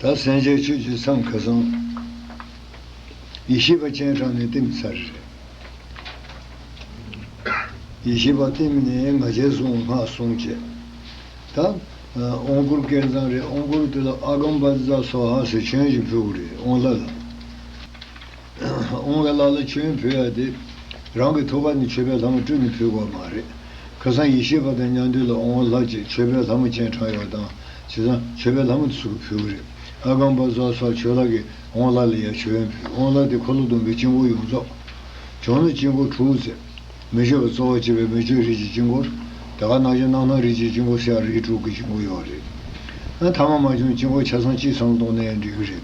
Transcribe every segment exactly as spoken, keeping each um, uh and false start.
ད་སེམས་ཅན་ཆོས་ཀྱི་མཚམས་ཁ་སང་། ཡེ་ཤེས་པ་སྤྱན་དྲངས་ནས་བསྟིམས་ཚར་རེད། ཡེ་ཤེས་པ་བསྟིམས་ནས་ང་རྒྱལ་གསུངས་སྔགས་གསུངས་བྱས། ད་དབང་བསྐུར་སྐལ་བཟང་རེད། དབང་བསྐུར་དེ་ལ་ཨ་གམ་བཛྲ་སྭཱ་ཧཱ་ཟེར་མཆོད་ཅིག་ཕུལ་དགོས་རེད། དབང་ལྷ་ལ། དབང་གི་ལྷ་ལ་མཆོད་ཡོན་ཕུལ་ཡ་དེ། རང་གི་ཐུགས་ཀ་ནས་མཆོད་པའི་ལྷ་མོ་སྤྲུལ་ནས་ཕུལ་དགོས་མ་རེད། ཁ་སང་ཡེ་ཤེས་པ་དང་མཉམ་དུ་ལ་དབང་ལྷ་ཅིག་མཆོད་པའི་ལྷ་མོ་སྤྱན་དྲངས་ཡོད་དང་། བྱས་ཙང་མཆོད་པའི་ལྷ་མོ་དེ་ཚོ་གིས་ཕུལ་གི་རེད། ཨ་གམ་བཛྲ་སྭཱ་ཧཱ་མཆོད་ལྷ་གིས་དབང་ལྷ་ལ་ཡ་མཆོད་ཡོན་ཕུལ། དབང་ལྷ་དེ་འཁོར་ལོ་སྡོམ་པའི་དཀྱིལ་འཁོར་ཡོངས་རྫོགས། བྱུང་ན་དཀྱིལ་འཁོར་དྲུག་ཟེར། མི་བསྐྱོད་པ་གཙོ་བོར་བྱས་པའི་མི་བསྐྱོད་རིགས་ཀྱི་དཀྱིལ་འཁོར། དེ་ག་ནང་བཞིན་རྣམ་སྣང་རིགས་ཀྱི་དཀྱིལ་འཁོར་ཟེར་ཡ་རིགས་དྲུག་གི་དཀྱིལ་འཁོར་ཡོད་རེད། ཨ་ཐ་མ་མ་བྱུང་དཀྱིལ་འཁོར་ཆ་ཚང་གཅིག་ཙམ་གཏོང་ན་ཡང་འགྲིག་གི་རེད།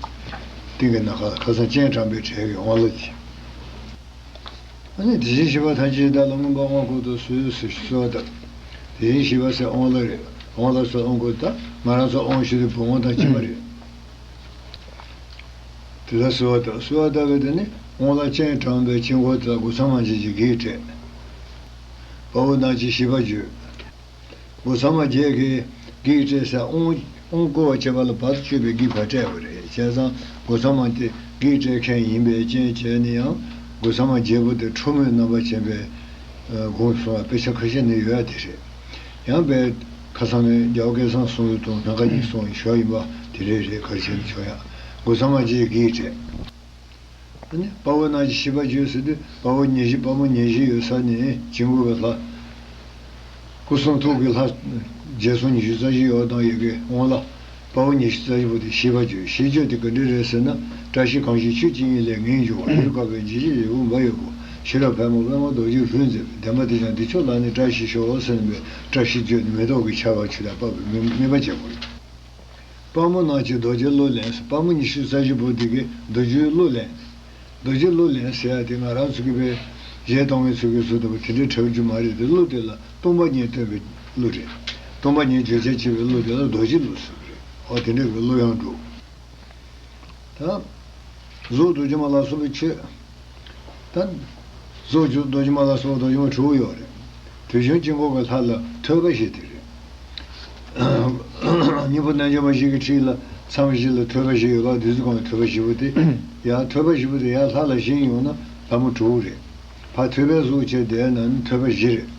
སྟེང་གི་ནམ་མཁའ་ལ་ཁ་སང་སྤྱན་དྲངས་པའི་གྲས་ཀྱི་དབང་ལྷ་ཅིག་ཨ་ནི་དེ་བཞིན་གཤེགས་པ་ཐམས་ཅད་བདག་ལ་མངོན་པར་དབང་བསྐུར་དུ་གསོལ་ཟེར་གསོལ་བ་བཏབ། དེ་བཞིན་གཤེགས་པ་ཟེར་དབང་ལྷ་རེད། དབང་ལྷ་ཟེར་དབང་བསྐུར་ད་ང་རང་ཚོ་དབང་ཞུ་དུས་བུམ་དབང་དང་གཅིག་པ་རེད། དེ་ལ་གསོལ་བ་བཏབ། གསོལ་བ་བཏབ་པའི་དེ་ནི་དབང་ལྷ་སྤྱན་དྲངས་པའི་དཀྱིལ་འཁོར་དེ་ལ་སྒོ་མཚམས་མ་བརྒྱད་ཀྱི་བགེགས་བསྐྲད། དཔའ་བོ་རྣམས་ཀྱིས་ཤིས་པ་བརྗོད། སྒོ་མཚམས་མ་བརྒྱད་ཀྱིས་བགེགས་བསྐྲད་ཟེར། དབང་དབང་བསྐུར་བ་བྱེད་པ་ལ་བར་དུ་གཅོད་པའི་བགེགས་ཕར་བསྐྲད་པ་རེད། བྱས་ཙང་སྒོ་མཚམས་མ་དེ་བགེགས་བསྐྲད་མཁན་ཡིན་པའི་རྐྱེན་བྱས་ནས་ཡང་སྒོ་མཚམས་མ་བརྒྱད་པོ་དེ་ཁྲོ་མོའི་རྣམ་པ་ཅན་པའི་དགོངས་སོང་བ་དཔེ་ཆ་ཁ་ཤས་ནི་ཡོད་ཡ་དེ་རེད། ཡང་པའི་ཁ་སང་ནས་རྒྱལ་བ་སྐལ་བཟང་གསུང་ཡུལ་དང་སྣ་ཁ་གཉིས་གསུང་ཡི་ཞོ་ཡིན་པ་དེ་རེད་རེད། ག་རེ་བྱས་ནས་ཆོག་ཡ། སྒོ་མཚམས་མ་བརྒྱད་ཀྱིས་བགེགས་བསྐྲད། ཨ་ནི་དཔའ་བོ་རྣམས་ཀྱིས་ཤིས་པ་བརྗོད་ཟེར་དུས་དཔའ་བོ་ཉེར་བཞི། དཔའ་མོ་ཉེར་བཞི་ཡོད་ས་ནས་དཀྱིལ་འཁོར་གྱི་ལྷ། སྐུ་གསུང་ཐུགས་ཀྱི་ལྷ་བརྒྱད་སོང་ཉི་ཤུ་རྩ་བཞི་ཡོད་དང་ཡོད་ཀྱི་དབང་ལྷ། དཔའ་བོ་ཉི་ཤུ་རྩ་བཞི་པོ་དེ་ཤིས་པ་བརྗོད། ཤིས་བརྗོད་དེ་ག་འདྲ་རེད་ཟེར་ན། བཀྲ་ཤིས་གང་ཞིག་ཆོས་ཀྱི་དབྱིངས་ལས་ངེས་འབྱུང་བ། ཡུལ་དཀར་པོའི་འཇིགས་བྱེད་ཡོལ་བ་འབའ་ཡོལ་བ། ཤེས་རབ་ཕལ་མོ་པདྨ་རྡོ་རྗེའི་རོལ་མཛད་པའི། བདེན་པ་དེ་ཀྱང་བདེ་མཆོག་ལག་ནས་བཀྲ་ཤིས་ཤོག་ཟེར་ནས་བཀྲ་ཤིས་བརྗོད་ནས་མེ་ཏོག་གི་ཆར་པ་ཆུ་ལ་ཕབ་པའི་དམིགས་པ་བྱེད་དགོས། དཔའ་མོ་རྣམས་ཀྱིས་རྡོ་རྗེ་གླུ་ལེན། དཔའ་མོ་ཉི་ཤུ་རྩ་བཞི་པོ་འདི་གིས་རྡོ་རྗེའི་གླུ་ལེན། རྡོ་རྗེ་གླུ་ལེན་ཟེར་ཡ་དེ་ང་རང་ཚོ་གི་བའི་གཞས་གཏོང་མཁན་ཚོ་གི་བཟོ་ལྟ་བུ་དེ་འདྲའི་གྲགས་རྒྱུ་མ་རེད་དེ། གླུ་དེ་ལ་སྟོང་པ་ཉིད་སྟོན་པའི་གླུ་རེད། སྟོང་པ་ཉིད་བརྗོད་བྱར་བྱེད་པའི་གླུ་དེ་ལ་རྡོ་རྗེ་གླུ་ཟེར་གི་རེད། འོ་དེ་འདྲ་གི་གླུ་དབྱངས་འགྲོ། ད་གཟུགས་རྡོ་རྗེ་མ་ལ་སོགས་པའི་ཆོས། ད་གཟུགས་རྡོ་རྗེ་མ་ལ་སོགས་རྡོ་རྗེ་མ་དྲུག་ཡོད་རེད། དུས་གཞུང་དཀྱིལ་འཁོར་གྱི་ལྷ་ལ་ཐོད་པ་བཞི་དེ་རེད། སྙིང་པོ་རྣལ་འབྱོར་མ་བཞི་གི་ཁྲིད་ལ་མཚམས་བཞི་ལ་ཐོད་པ་བཞི་ཡོད་ལ། བདུད་རྩི་གང་བའི་ཐོད་པ་བཞི་པོ་དེ། ཡང་ཐོད་པ་བཞི་པོ་དེ་ཡར་ལྷ་ལ་བཞེངས་ཡོང་ན་ལྷ་མོ་དྲུག་རེད། ཕར་ཐོད་པའི་གཟུགས་བྱས་བསྡད་ན་ནི་ཐོད་པ་བཞི་རེད།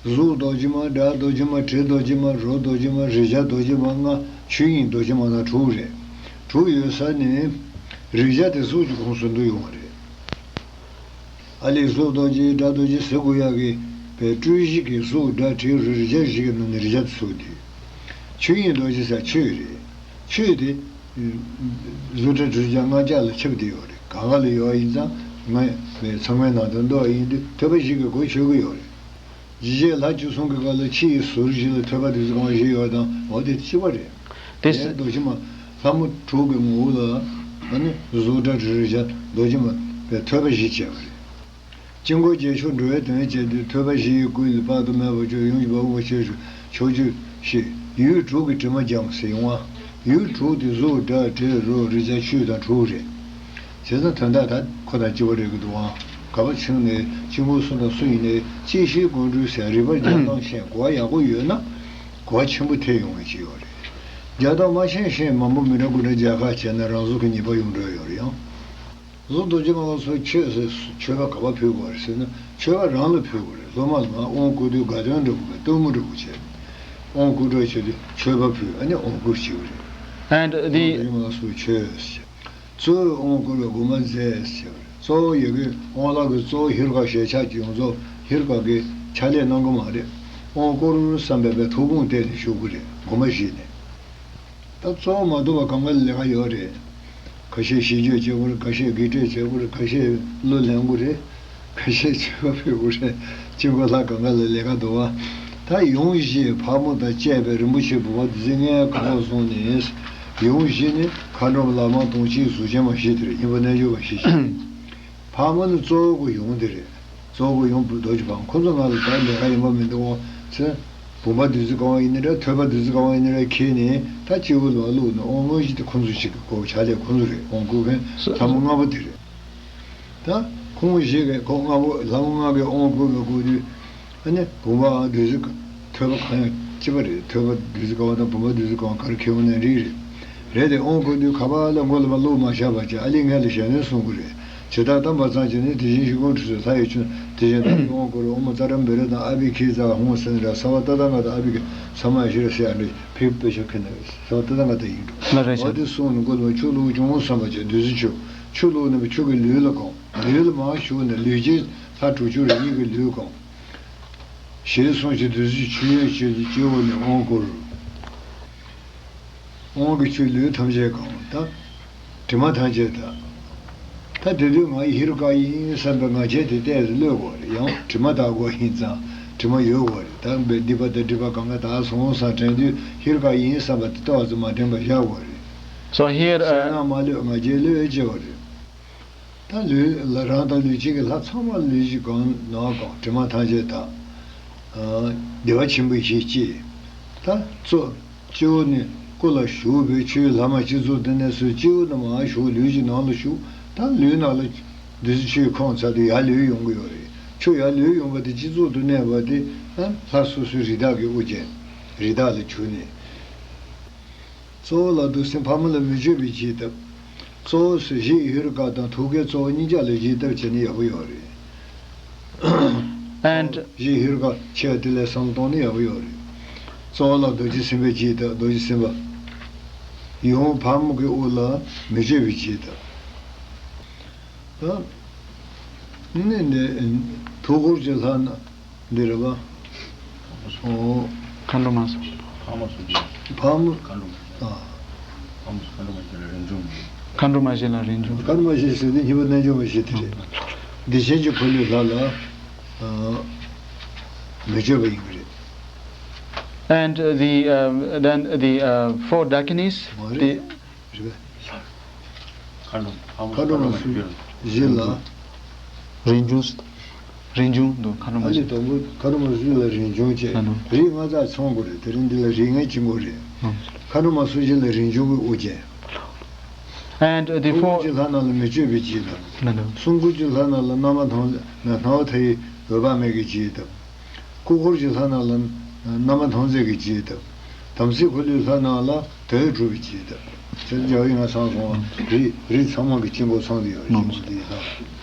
གཟུགས་རྡོ་རྗེ་མ། སྒྲ་རྡོ་རྗེ་མ། དྲི་རྡོ་རྗེ་མ། རོ་རྡོ་རྗེ་མ། རེག་བྱ་རྡོ་རྗེ་མ་ལྔ། ཆོས་དབྱིངས་རྡོ་རྗེ་མ་ལྔ་དྲུག་རེད། དྲུག་ཡོད་ས་ནས་རེག་བྱ་དེ་གཟུགས་ཀྱི་ཁོངས་སུ་འདུ་ཡོང་བ་རེད། ཨ་ལས་གཟུགས་རྡོ་རྗེ་སྒྲ་རྡོ་རྗེ་ཟེར་དགོས་ཡག་གི་བའི་སྤྲོས་གཞི་གི་གཟུགས་སྒྲ་དྲི་རོ་རེག་བྱ་བཞི་གི་ནང་ནས་རེག་བྱ་དེ་ཚུགས་དུས། ཆོས་དབྱིངས་རྡོ་རྗེ་ཟེར་ཆོས་རེད། ཆོས་དེ་གཟུགས་སྒྲ་དྲི་རོ་རེག་བྱ་ལྔ་ཆ་ལ་ཁྱབ་བསྡད་ཡོད་རེད། གང་ག་ལ་ཡོད་ཡིན་ཙང་ང་བའི་ཚང་མའི་ནང་དུ་འདུ་བ་ཡིན་དུས་ཐོད་པ་བཞི་གི་སྒོ་ཕྱེ་གི་ཡོད་རེད། ཇི་སྐད་ལྷ་བཅུ་གསུམ་གྱི་སྐབས་ལ་ཕྱི་ཡི་ཟུར་བཞི་ལ་ཐོད་པ་བདུད་རྩི་གང་བ་བཞི་ཡོད་དང་། འོ་དེ་གཅིག་པ་རེད། དེ་དེ་རྡོ་རྗེ་མ་ལྷ་མོ་དྲུག་གི་ངོ་བོ་ལ་ཨ་ནི་གཟུགས་སྒྲ་དྲི་རོ་རེག་བྱ་རྡོ་རྗེ་མ་བའི་ཐོད་པ་བཞི་བྱས་པ་རེད། དཀྱིལ་འཁོར་རྒྱལ་མཆོག་འགྲོ་བའི་དོན་བྱེད་དུས། ཐོད་པ་བཞི་ཡིས་བསྐུལ་ལས་དཔག་ཏུ་མེད་པ་སྤྱོད། ཡུམ་གྱི་བ་སྤུ་ག་ཕྱིར་བཞུགས་ཕྱོགས་བཅུ་ཞེས་ཡུལ་དྲུག་གི་དྲི་མ་སྦྱངས་ཟེར་ཡོང་བ། ཡུལ་དྲུག་དེ་གཟུགས་སྒྲ་དྲི་རོ་རེག་བྱ་ཆོས་དང་དྲུག་རེད། བྱས་ཙང་དོན་དག་ད་ཁོ་དང་གཅིག་པ་རེད་གི་འདུག་ཨང་། ག་པར་ཕྱིན་ནས་དཀྱིལ་འཁོར་སུ་དང་སུ་ཡིན་ནའི་གཅིག་ཤེས་ཀུན་གྲོལ་ཟེར་རིག་པ་རྒྱག་སྟངས་ཤེས། གོ་བ་ཡག་པོ་ཡོད་ན་གོ་བ་ཆེན་པོ་ཐེབས་ཡོང་བའི་ཅིག་ཡོད་རེད། རྒྱག་སྟངས་མ་ཤེས་ཤེས་མང་པོ་མི་འདྲ་དགུ་འདྲ་རྒྱག་ཁ་བྱས་ན་རང་བཟོ་གི་ཉེས་པ་ཡོང་འགྲོ་ཡོད་རེད་ཡང་། གཟུགས་རྡོ་རྗེ་མ་ལ་སོགས་མཆོད་ཟེར། མཆོད་པ་ག་པར་ཕུལ་དགོས་རེད་ཟེར་ན་མཆོད་པ་རང་ལ་ཕུལ་དགོས་རེད། སློབ་མ་ལ་མར་དབང་བསྐུར་དུས་དགའ་སྟོན་འདྲ་པོ་དང་སྟོན་མོ་འདྲ་པོ་བྱས། དབང་བསྐུར་གྲོལ་བྱེད་དུས་མཆོད་པ་ཕུལ། ཨ་ནི་དབང་བསྐུར་བྱེད་དགོས་རེད། And the རྡོ་རྗེ་མ་ལ་སོགས་མཆོད་ཟེར། གཙོ་བོའི་དབང་བསྐུར་བའི་དགོངས་པ་མཛད་ཟེར་བ་རེད། གཙོ་བོ་ཡི་གེ་དབང་ལྷ་གི་གཙོ་བོ་ཧེ་རུ་ཀ་ཞལ་ཕྱག་གི་ཡོངས་རྫོགས་ཧེ་རུ་ཀ་གི་ཕྱག་ལས་གནང་གི་མ་རེད། དབང་བསྐུར་བསམ་པའི་པའི་ཐུགས་དགོངས་གཏད་ནས་བཞུགས་ཀྱི་རེད། དགོངས་པ་བཞེས་ནས། ད་གཙོ་བོ་མ་ཐུབ་པ་གང་ག་ལ་ལས་ཀ་ཡོད་རེད། ཁ་ཤས་ཤིས་བརྗོད་བྱེད་དགོས་རེད། ཁ་ཤས་བགེགས་བསྐྲད་བྱེད་དགོས་རེད། ཁ་ཤས་གླུ་ལེན་དགོས་རེད། ཁ་ཤས་མཆོད་པ་ཕུལ་དགོས་རེད། དཀྱིལ་འཁོར་ལྷ་གང་ག་ལ་ལས་ཀ་འདུག་བ། ད་ཡོངས་བཞེས་ཕག་མོ་དང་བཅས་པའི་རིན་པོ་ཆེ་བུམ་པ་བདུད་རྩི་ལྔའི་གང་བ་བཟུང་ནས། ཡོངས་བཞེས་ནི་མཁའ་འགྲོ་མ་ལྷ་མང་དུང་ཕྱུར་གཟུགས་ཅན་མ་བཞི་དེ་རེད། སྙིང་པོ་རྣལ་འབྱོར་མ་བཞི་ཞིག་ཕག་མོ་ནི་གཙོ་བོ་གི་ཡོངས་དེ་རེད། གཙོ་བོ་གི་ཡོངས་རྡོ་རྗེ་ཕག་མོ། ཁོ་ཚོ་ང་ལ་ད་ལས་ཀ་ཡིན་པ་མི་འདུག་འོང་ཚེ། བུམ་པ་བདུད་རྩི་གང་བ་ཡིན་ནི་རེད། ཐོད་པ་བདུད་རྩི་གང་བ་ཡིན་ནི་རེད། ཁྱེར་ནས་ད་སྤྱི་བོ་ལ་བླུགས་ནས་དབང་དངོས་གཞི་དེ་ཁོ་ཚོ་ཞིག་གི་གོ་ཕྱག་ལས་ཁོ་ཚོ་རེད། དབང་བསྐུར་མཁན་ལྷ་མོ་ལྔ་པོ་དེ་རེད། ད་ཁོང་བཞི་གི་ཁོ་ལྔ་པོ་ལྷ་མོ་ལྔ་གི་དབང་བསྐུར་བའི་སྐུ་དུས། ཨ་ནི་བུམ་པའམ་བདུད་རྩི་ཐོད་པ་གང་ཡང་ གཅིག་པ་རེད། ཐོས་པ་བདུད་རྩི་གང་བ་དང་བུམ་པ་བདུད་རྩི་གང་བ་ག་རེ་ཁེལ་འོང་ན་རིགས་རེད། རེད་དེ་དབང་བསྐུར་དུས་ཁ་པར་ལ་མགོ་ལ་མ་བླུགས་མ་བཞག་པ་བྱས། ཨ་ལི་ངས་ལ་ཞལ་ནས་གསུང་གི་རེད། ཇི་ལྟར་བསྟན་པ་ཙམ་གྱིས་ནི། དེ་བཞིན་ཤིན་ཏུ་ཕྲ་སྲོལ་ལྷ་ཡིས་ཆུ། དེ་བཞིན་བདག་གིས་དབང་བསྐུར་རོ། ཨོཾ་ཙཱ་རམ་བི་ར་དང་ཨ་བྷི་ཥིག་ཙ་ཧཱུྃ་ཟེར་ནི་འདྲ། སརྦ་ཏ་ཐཱ་ག་ཏ་ཨ་བྷི་ཥིག་སརྦ་མ་ཧེ་ཤྭ་ཟེར་ཡ་འདྲ་ཕེབས་པའི་ཤ་ཁེ་ན་སརྦ་ཏ་ཐཱ་ག་ཏ་ཡིན་འགྲོ། ལ་རེ་ཆ། འོ་དེ་གསུངས་ནས་མགོ་ལ་མ་ཆུ་བླུགས་བྱུང་བསམ་པ་བྱས། བདུད་རྩི་ཆུ། ཆུ་བླུགས་ནས་ཆུ་གིས་ལུས་ལ་གང་། ལུས་ལ་མར་ཞུགས་ནས་ལུས་ཅན་ལྷ་དྲུག་ཅུ་རེ་གཉིས་ཀྱི་ལུས་གང་། ཞེས་གསུངས་ཤིང་བདུད་རྩི་ཆུ་ཡོད་ཅེས་སྤྱི་བོ་ནས་དབང་བསྐུར། དབང་གི་ཆུས་ལུས་ཐམས་ཅད་གང་། ད་དྲི་མ་ཐམས་ཅད་དག། ད་དེ་དུས་ང་ཧེ་རུ་ཀ་ཡིན་བསམ་པའི་ང་རྒྱལ་དེ་ཏོག་ཙམ་གློད་དགོས་རེད། ཡང་དྲི་མ་དག་དགོས་ཡིན་ཙང་དྲི་མ་ཡོད་དགོས་རེད། ད་སྡིག་པ་དང་སྒྲིབ་པ་གང་ག་དག་སོང་བསམ་དྲན་དུས་ཧེ་རུ་ཀ་ཡིན་བསམ་པ་དེ་ཏོག་ཙམ་མ་དྲན་པ་བཞག་དགོས་རེད། So here, བསོད་uh, ནམས་མ་ལྷོད་ང་རྒྱལ་གློད་ཅེས་པ་རེད། ད་ལུས་ལ་རང་དང་ལུས་ཅན་གྱི་ལྷ་ཚང་མ་ལུས་ཅན་གང་ནང་གང་། དྲི་མ་ཐམས་ཅད་དག། བདེ་བ་ཆེན་པོའི་གཞི་བསྐྱེད། ད་གཙོ་སྤྱི་བོ་ནས་སྐུ་ལ་ཞུགས་པའི་ཆུའི་ལྷག་མ་སྤྱི་གཙུག་ཏུ་གནས་སུ་སྤྱི་བོ་ནས་མར་ཞུགས། ལུས་ཀྱི་ནང་ལ་ཞུགས། ད་ལུས་ནང་ལ་བདུད་རྩི་ཆུས་ཁོང་ཚར་དུས་ཡར་ལུད་ཡོང་གི་ཡོད་རེད། ཆུ་ཡར་ལུད་ཡོང་བ་དེ་སྤྱི་གཙུག་ཏུ་གནས་པ་དེ་ལྷ་སོ་སོའི་རི་དྭགས་ཀྱི་དབུ་ཅན། རི་དྭགས་ལ་གྱུར་ནས། གཙོ་བོ་ལ་བདུད་སྲིན་ཕག་མོ་ལ་མི་བསྐྱོད་པའི་རྗེས་བཏབ། གཙོ་བོ་སུ་གཞི་ཧེ་རུ་ཀ་དང་ཐུགས་ཀའི་གཙོ་བོ་གཉིས་ཆ་ལ་རྗེས་བཏབ་བྱས་ནས་ཡག་པོ་ཡོད་རེད། And གཞི་ཧེ་རུ་ཀ་ཆེ་བ་དེ་ལ་བསམ་བློ་གཏོང་ནས་ཡག་པོ་ཡོད་རེད། གཙོ་བོ་ལ་རྡོ་རྗེ་སེམས་དཔའི་རྗེས་བཏབ། རྡོ་རྗེ་སེམས་དཔའ་ཡུམ་ཕག་མོ་གི་དབུ་ལ་མི་བསྐྱོད་པའི་རྗེས་བཏབ། ད་ནི་འདི་ཐུགས་འཁོར་གྱི་ལྷ་ན། འདི་རེད་པ། ཨོ། མཁའ་འགྲོ་མ་སོགས། ཕག་མོ་སོགས་ཀྱི། ཕག་མོ། མཁའ་འགྲོ་མ་སོགས། ཨ། ཕག་མོ་སོགས་མཁའ་འགྲོ་མ་སོགས་ལ་རིན་འབྱུང་། མཁའ་འགྲོ་མ་བཞི་ལ་རིན་འབྱུང་། མཁའ་འགྲོ་མ་བཞི་ཟེར་དུས་སྙིང་པོ་རྣལ་འབྱོར་མ་བཞི་དེ་རེད། བདེ་ཆེན་གྱི་འཁོར་ལོའི་ལྷ་ལ། ཨ། མི་བསྐྱོད་པ་ཡིན་གྱི་རེད། And the, uh, then the, uh, four Dakinis, མ་རེད། the རེད་པས། མཁའ་འགྲོ་མ་སོགས་བཞི་ལ། རིན་འབྱུང་། རིན་འབྱུང་དུ་མཁའ་འགྲོ་མ་ཨ་ནི་སོགས། དང་པོ་མཁའ་འགྲོ་མ་སོགས་བཞི་ལ་རིན་འབྱུང་བཅས། ཨ་ནི། རིགས་ལྔ་ཙམ་ཚང་དགོས་རེད། དེ་རིང་འདི་ལ་རིགས་ལྔའི་དཀྱིལ་འཁོར་རེད། ཨ། མཁའ་འགྲོ་མ་སོགས་བཞི་ལ་རིན་འབྱུང་གི་དབུ་ཅན། And the ཐུགས་ཀྱི་four ལྷ་རྣམས་ལ་མི་བསྐྱོད་པའི་རྗེས་བཏབ། ཨ་ནི། གསུང་འཁོར་གྱི་ལྷ་རྣམས་ལ་རྣམ་པར་ཐམས་ཅད་སྣང་བ་མཐའ་ཡས་འོད་དཔག་མེད་ཀྱི་རྗེས་བཏབ། སྐུ་འཁོར་གྱི་ལྷ་རྣམས་ལ་རྣམ་པར་ཐམས་ཅད་ཀྱི་རྗེས་བཏབ། དམ་ཚིག་འཁོར་ལོའི་ལྷ་རྣམས་ལ་དལ་འགྲོ་བའི་རྗེས་བཏབ། ཟེར་རྒྱ་ཡིག་ང་ཚང་སོང་བ་རིགས་རིགས་ཚང་མ་གི་དཀྱིལ་འཁོར་ཚང་དུ་ཡོད་རེད། ནོ། དཀྱིལ་འཁོར་འདི་ཡི་ལྷ།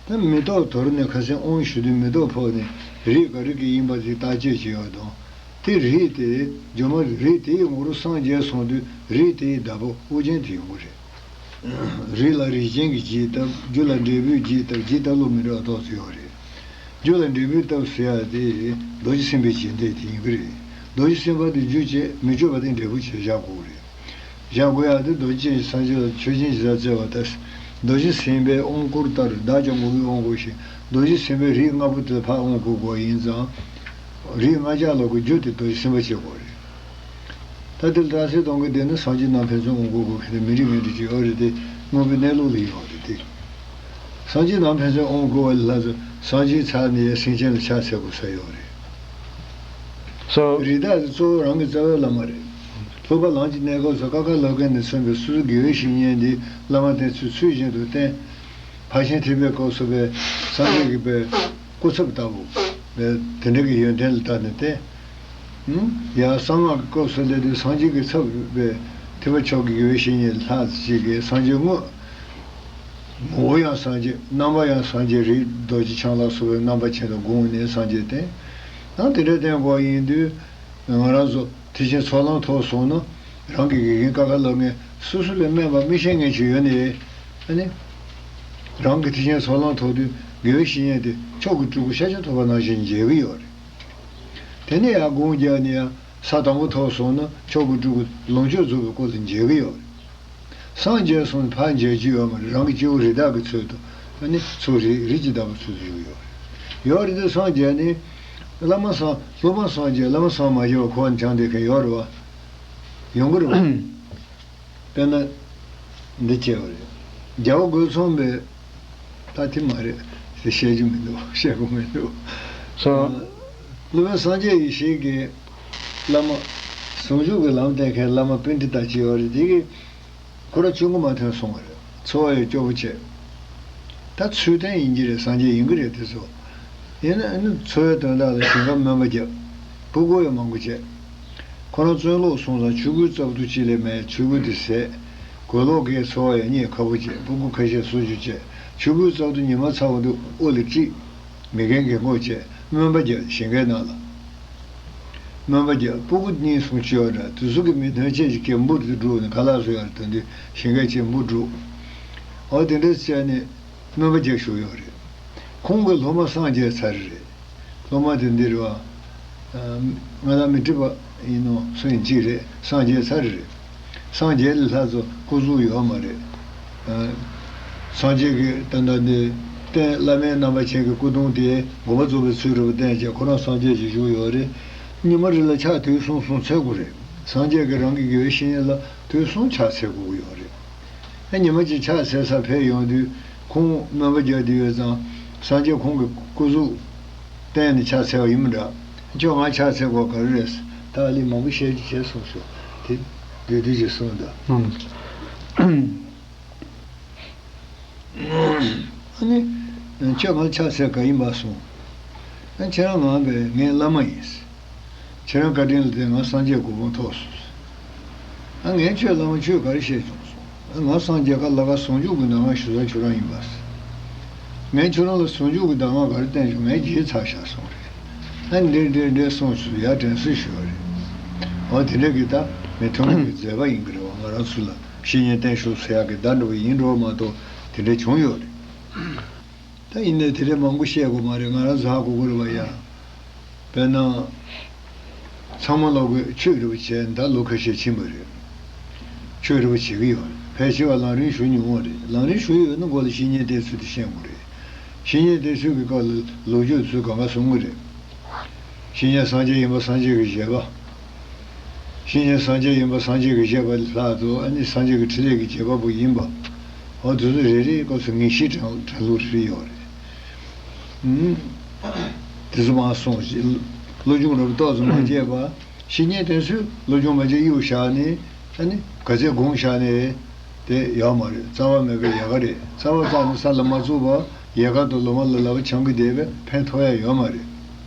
ད་མེ་ཏོག་དོར་ནས་ཁ་སང་དབང་ཞུ་དུས་མེ་ཏོག་ཕོག་ནས་རིགས་ག་རིགས་ཀྱི་ཡིན་པ་དེ་བརྟག་དཔྱད་བྱེད་ཡག་དང་། དེ་རིགས་དེ་རྗེས་མ་རིགས་དེའི་ངོ་བོ་སངས་རྒྱས་སོང་དུས་རིགས་དེའི་བདག་པོ་དབུ་ཅན་དེ་ཡོང་གི་རེད། རིགས་ལ་རིགས་ཅན་གྱི་རྗེས་བཏབ། རྒྱུ་ལ་འབྲས་བུའི་རྗེས་བཏབ། རྗེས་བཏབ་ལོ་མི་འདྲ་བ་ཏོག་ཙམ་ཡོད་རེད། རྒྱུ་ལ་འབྲས་བུའི་བཏབ་ཟེར་ཡ་དེ་རྡོ་རྗེ་སེམས་དཔའི་རྗེས་འདེད་དེ་ཡིན་གྱི་རེད། རྡོ་རྗེ་སེམས་དཔའ་དེ་རྒྱུ་བྱས་མི་བསྐྱོད་པ་དེ་འབྲས་བུ་བྱས་བཞག་དགོས་རེད། བཞག་དགོས་ཡ་དེ་རྡོ་རྗེ་སངས་རྒྱས་ལ་ཆོས་ཅན་གྱི་ས་བཙལ་བ་ལྟར། རྡོ་རྗེ་སེམས་དཔའི་དབང་བསྐུར་ལྟར་བདག་ཀྱང་མགོན་པོའི་དབང་བསྐུར་ཞིང་། རྡོ་རྗེ་སེམས་དཔའི་རིགས་ལྔ་པོ་དེ་ལ་ཕར་དབང་བསྐུར་དགོས་ཡིན་ཙང་། རིགས་ལྔ་ཆ་ལོག་གི་རྒྱུ་དེ་རྡོ་རྗེ་སེམས་དཔའ་བྱེད་དགོས་རེད། ད་དེ་ལ་རྟགས་གསལ་གཏོང་གི་བསྡད་ན་སངས་རྒྱས་རྣམ་ཕན་ཚུན་དབང་བསྐུར་དགོས་མཁན་དེ་མི་འགྲིག་མི་འགྲིག་ཅིག་ཡོད་རེད་དེ། དངོས་པོའི་གནས་ལུགས་ལ་ཡོད་རེད་དེ། སངས་རྒྱས་རྣམ་ཕན་ཚུན་དབང་བསྐུར་བ་ལ་ལྷ་ཚོ་སངས་རྒྱས་ཚར་ནས་སེམས་ཅན་ལ་ཕྱག་འཚལ་དགོས་ས་ཡོད་རེད། So རི་དྭགས་དེ་གཙོ་བོ་རང་གི་རྩ་བའི་བླ་མ་རེད། ལྷོ་པ་ལམ་གྱི་གནས་སྐབས་སུ་ཀ་ཁ་ལ་ཀ་ནས་མཚོན་པའི་སོ་སོའི་དགེ་བའི་བཤེས་གཉེན་དེ་བླ་མ་དེ་ཚོས་ཚུལ་བཞིན་དུ་བསྟེན། ཕར་ཕྱིན་ཐེག་པའི་སྐབས་སུ་པའི་སངས་རྒྱས་ཀྱི་པའི་སྐུ་ཚབ་ལྟ་བུ་པའི་དེ་འདྲ་གི་ཡོན་ཏན་ལ་བལྟས་ནས་བསྟེན། ཡང་གསང་སྔགས་ཀྱི་སྐབས་སུ་སླེབས་དུས་སངས་རྒྱས་ཀྱི་ཚབ་པའི་ཐེག་པ་མཆོག་གི་དགེ་བའི་བཤེས་གཉེན་ལྷ་ཅིག་གིས་སངས་རྒྱས་དངོས། ངོ་བོ་ཡང་སངས་རྒྱས། རྣམ་པ་ཡང་སངས་རྒྱས། རིགས་རྡོ་རྗེ་འཆང་ལ་སོགས་པའི་རྣམ་པ་ཅན་དུ་དགོངས་ནས་སངས་རྒྱས་བསྟེན། ཡང་དེ་འདྲ་བསྟེན་དགོས་ཡིན་དུས། ང་རང་ཚོ་ཐེག་ཆེན་ཚོགས་ལམ་ཐོབ་སོང་ན། རང་གི་དགེ་རྒན་ཀ་ཁ་ལབ་མཁན་སོ་སོ་ལས་དམན་པ་མི་ཤེས་མཁན་ཅིག་ཡོད་ནའི། ཨ་ནི། རང་གི་ཐེག་ཆེན་ཚོགས་ལམ་ཐོབ་དུས་དགེ་བའི་བཤེས་གཉེན་དེ་མཆོག་གི་སྤྲུལ་སྐུ་ཤཱཀྱ་ཐུབ་པ་ནང་བཞིན་མཇལ་གྱི་ཡོད་རེད། དེ་ནས་ཡང་དགོངས་བརྒྱབ་ནས་ཡང་ས་དང་པོ་ཐོབ་སོང་ན་མཆོག་གི་སྤྲུལ་སྐུ་ལོངས་སྤྱོད་རྫོགས་པའི་སྐུ་ལ་མཇལ་གྱི་ཡོད་རེད། སངས་རྒྱས་སོང་ནས་ཕར་མཇལ་རྒྱུ་ཡོད་མ་རེད། རང་གི་སྐྱེ་བོ་རི་དྭགས་ཀྱི་ཚུལ་དུ་ཨ་ནི་ཚུར་རི་རི་གི་བདག་པོའི་ཚུལ་དུ་བཞུགས་ཡོད་རེད། ཡོད་རེད་དེ་སངས་རྒྱས་ནི་བླ་མ་སངས་སློབ་མ་སངས་རྒྱས་བླ་མ་སངས་མ་རྒྱས་པ་ཁོ་བ་ནས་སྦྱངས་བསྡད་མཁན་ཡོད་རེད་བ། ཡོང་གི་རེད་བ། དཔེར་ན། འདི་བྱས་པ་རེད། རྒྱལ་བ་རྒོད་ཚང་པས། ད་དེ་མ་རེད་ཟེར་བཤད་རྒྱུ་མི་འདུག་བཤད་དགོས་མི་འདུག So སློབ་དཔོན་སངས་རྒྱས་ཡེ་ཤེས་ཀྱི་བླ་མ། ཟུང་འཇུག་གི་ལམ་བསྟན་མཁན་བླ་མ་པཎྜི་ཏ་ཅིག་ཡོད་རེད། དེ་གིས་ཁོ་རང་ཆུང་ངུ་མ་ཐོན་སོང་བ་རེད། འཚོ་བ་ཡང་སྐྱོ་པོ་བྱས། ད་ཚུལ་ལྡན་ཡིན་གྱི་རེད། སངས་རྒྱས་ཡིན་གྱི་རེད་དེ་ཚོ། ཡིན་ན་ཨ་ནི་འཚོ་བའི་དོན་དག་ལ་ཞིང་ཁམས་སྨོན་པ་བརྒྱབ། ཕྲུ་གུ་ཡང་མང་པོ་བྱས། ཁོ་རང་བཙོན་ལོག་སོང་ཙང་ཆོས་གོས་རྩབ་ཏོ་གཅིག་ལས་མེད། ཆོས་གོས་དེ་ཟད། གོས་ལོག་གིས་འཚོ་བ་ཡང་གཉིད་ཁ་པོ་བྱས། ཕྲུ་གུ་ཁ་ཤས་གསོ་རྒྱུ་བྱས། ཆོས་གོས་རྩབ་ཏོ་ཉི་མ་ཚ་བ་དུ་དབུ་ལ་དཀྲིས། མི་རྒན་གྱིས་སྒོ་ཕྱེ། སྨན་པ་རྒྱག་ཞིང་ཁའི་ནང་ལ། སྨན་པ་རྒྱག་ཕྲུ་གུ་གཉིས་གསུམ་ཅིག་ཡོད་འདྲ། དེ་ཚོ་གི་མི་ཐོན་ཆེད་ཀྱི་གན་འབུར་དུ་བསྒྲུགས་ནས་ཁ་ལག་བཟོ་ཡག་དེ་དུས་ཞིང་ཁའི་ཆེད་འབུར་བསྒྲུགས། འོ་དེ་འདྲ་བྱས་ནས། སྨན་པ་རྒྱག་ཞུ་ཡོད་རེད། ཁོང་གི་སློབ་མ་སངས་རྒྱས་ཚར་རེད། སློབ་མ་དེ་འདིར་བ། ང་ལ་མི་འགྲིག་པ་ཡིན་ནོ་སུ་ཡིན་གཅིག་རེད། སངས་རྒྱས་ཚར་རེད། སངས་རྒྱས་ལས་ལྷག་ཙམ་སྐུ་གཟུགས་ཡོད་མ་རེད། སངས་རྒྱས་ཀྱི་ད་ལྟ་འདི་རྟེན་བླ་མའི་རྣམ་པ་ཅན་གྱི་སྐུ་གདུང་དེ་དགོངས་པ་རྫོགས་པའི་ཚུལ་རེད་པ། བསྟན་བྱས་ཁོ་རང་སངས་རྒྱས་ཀྱི་བཞུགས་ཡོད་རེད། ཉི་མ་རེ་ལ་ཕྱག་དུས་གསུམ་གསུམ་འཚལ་དགོས་རེད། སངས་རྒྱས་ཀྱི་རང་གི་དགེ་བའི་བཤེས་གཉེན་ལ་དུས་གསུམ་ཕྱག་འཚལ་དགོས་ཀྱི་ཡོད་རེད། ཨ་ཉི་མ་གཅིག་ཕྱག་འཚལ་ས་ཕེབས་ཡོང་དུས་ཁོང་སྨན་པ་རྒྱག་དུས་ཡོད་ཙང་སངས་རྒྱས་ཁོང་གི་སྐུ་གཟུགས་བསྟན་ནས་ཕྱག་འཚལ་བ་ཡིན་མི་འདྲ། ཁྱོད་ང་ཕྱག་འཚལ་དགོས་ག་རེ་རེད། ད་ཨ་ལས་མང་པོ་བཤད་རྒྱུ་བྱས་སོང་ཞོག་དེ་དུས་དུས་ཀྱི་གསུང་འདྲ། ཨ་ནི། ཁྱོད་ང་ཕྱག་འཚལ་ག་ཡིན་པ་གསུངས། ཨ་ཁྱེད་རང་ང་བས་ངའི་བླ་མ་ཡིན། ཁྱེད་རང་བཀའ་དྲིན་ལ་བརྟེན་ང་སངས་རྒྱས་གོ་འཕང་ཐོབ་སོང་། ཨ་ངས་ཁྱོད་བླ་མ་ཁྱོད་ག་རེ་བཤད་བྱུང་སོང་། ཨ་ང་སངས་རྒྱས་ཁ་ལ་ཁ་ཟུང་འཇུག་གི་གདམས་ངག་ཞུ་ས་ཁྱོད་རང་ཡིན་པ། ངས་ཁྱོད་རང་ལ་ཟུང་འཇུག་གི་གདམས་ངག་ག་རེ་བསྟན་བྱུང་། ངས་བརྗེད་ཚར་བཞག་སོང་རེད། ཨ་འདྲེ་འདྲེ་འདྲེ་སོང་ཚུལ་ཡར་དྲན་གསོ་ཞུ་བ་རེད། འོ་དེ་འདྲ་གི་ད་མི་ཐུན་མོང་གི་མཛད་པ་ཡིན་གི་རེད་བ། ང་རང་ཚོ་ལ་བཤེས་གཉེན་བསྟེན་ཤོག་ཟེར་ཡག་གི་བརྡ་འདྲ་བོ་ཡིན་འགྲོ་མ་གཏོགས་དེ་འདྲ་བྱུང་ཡོད་རེད། ད་ཡིན་ནའི་དེ་འདྲ་མང་པོ་བཤད་དགོས་མ་རེད། ང་རང་ཟ་དགོས་ཀྱི་རེད་བ་ཡ། དཔེར་ན། ཚང་མ་ལོག་གི་ཆོས་རེ་བ་བྱས་ད་ལོ་ཁ་ཤས་ཕྱིན་པ་རེད། ཆོས་རེ་བ་བྱེད་ཀྱི་ཡོད་རེད། ཕལ་ཆེ་བ་ལམ་རིམ་ཞུ་མྱོང་བ་རེད། ལམ་རིམ་ཞུ་ཡོད་ན་མགོ་ལ་བཤེས་གཉེན་བསྟེན་ཚུལ་དེ་ཤེས་དགོས་རེད། བཤེས་གཉེན་བསྟེན་ཚུལ་གྱི་སྐབས་ལ་ལོ་རྒྱུས་ཚུལ་གང་ག་གསུང་གི་རེད། བཤེས་གཉེན་སངས་རྒྱས་ཡིན་པ་སངས་རྒྱས་ཀྱི་བཞེད་པ། བཤེས་གཉེན་སངས་རྒྱས་ཡིན་པ་སངས་རྒྱས་ཀྱི་བཞེད་པ་ལྷག་ཏུ་ཨ་ནི་སངས་རྒྱས་ཀྱི་ཕྲིན་ལས་ཀྱི་བྱེད་པ་པོ་ཡིན་པ། འོ་དེ་ཚོ་རེ་རེའི་སྐབས་སུ་ངེས་ཤེས་དྲན་དྲན་ལུགས་རེ་ཡོད་རེད། ཨུམ། དེ་ཚོ་མ་སོང་ཞིག་སློབ་སྦྱོང་རབ་ཏོག་ཙམ་མ་བྱས་པ། བཤེས་གཉེན་དེ་ཚོས་སློབ་སྦྱོང་མ་བྱས་གཡུག་བཞག་ནས་ཨ་ནི་ག་ཚད་དགོངས་བཞག་ནས། དེ་ཡོད་མ་རེད། རྩ་བ་མེད་པའི་ཡལ་ག་རེད། རྩ་བ་བཙལ་ནས་ས་ལ་མ་བཙུགས་པར་ཡལ་ག་དང་ལོ་མ་ལ་ལབ་པ་འཆང་གི་བསྡད་པས་ཕན་ཐོགས་ཡ་ཡོད་མ་རེད།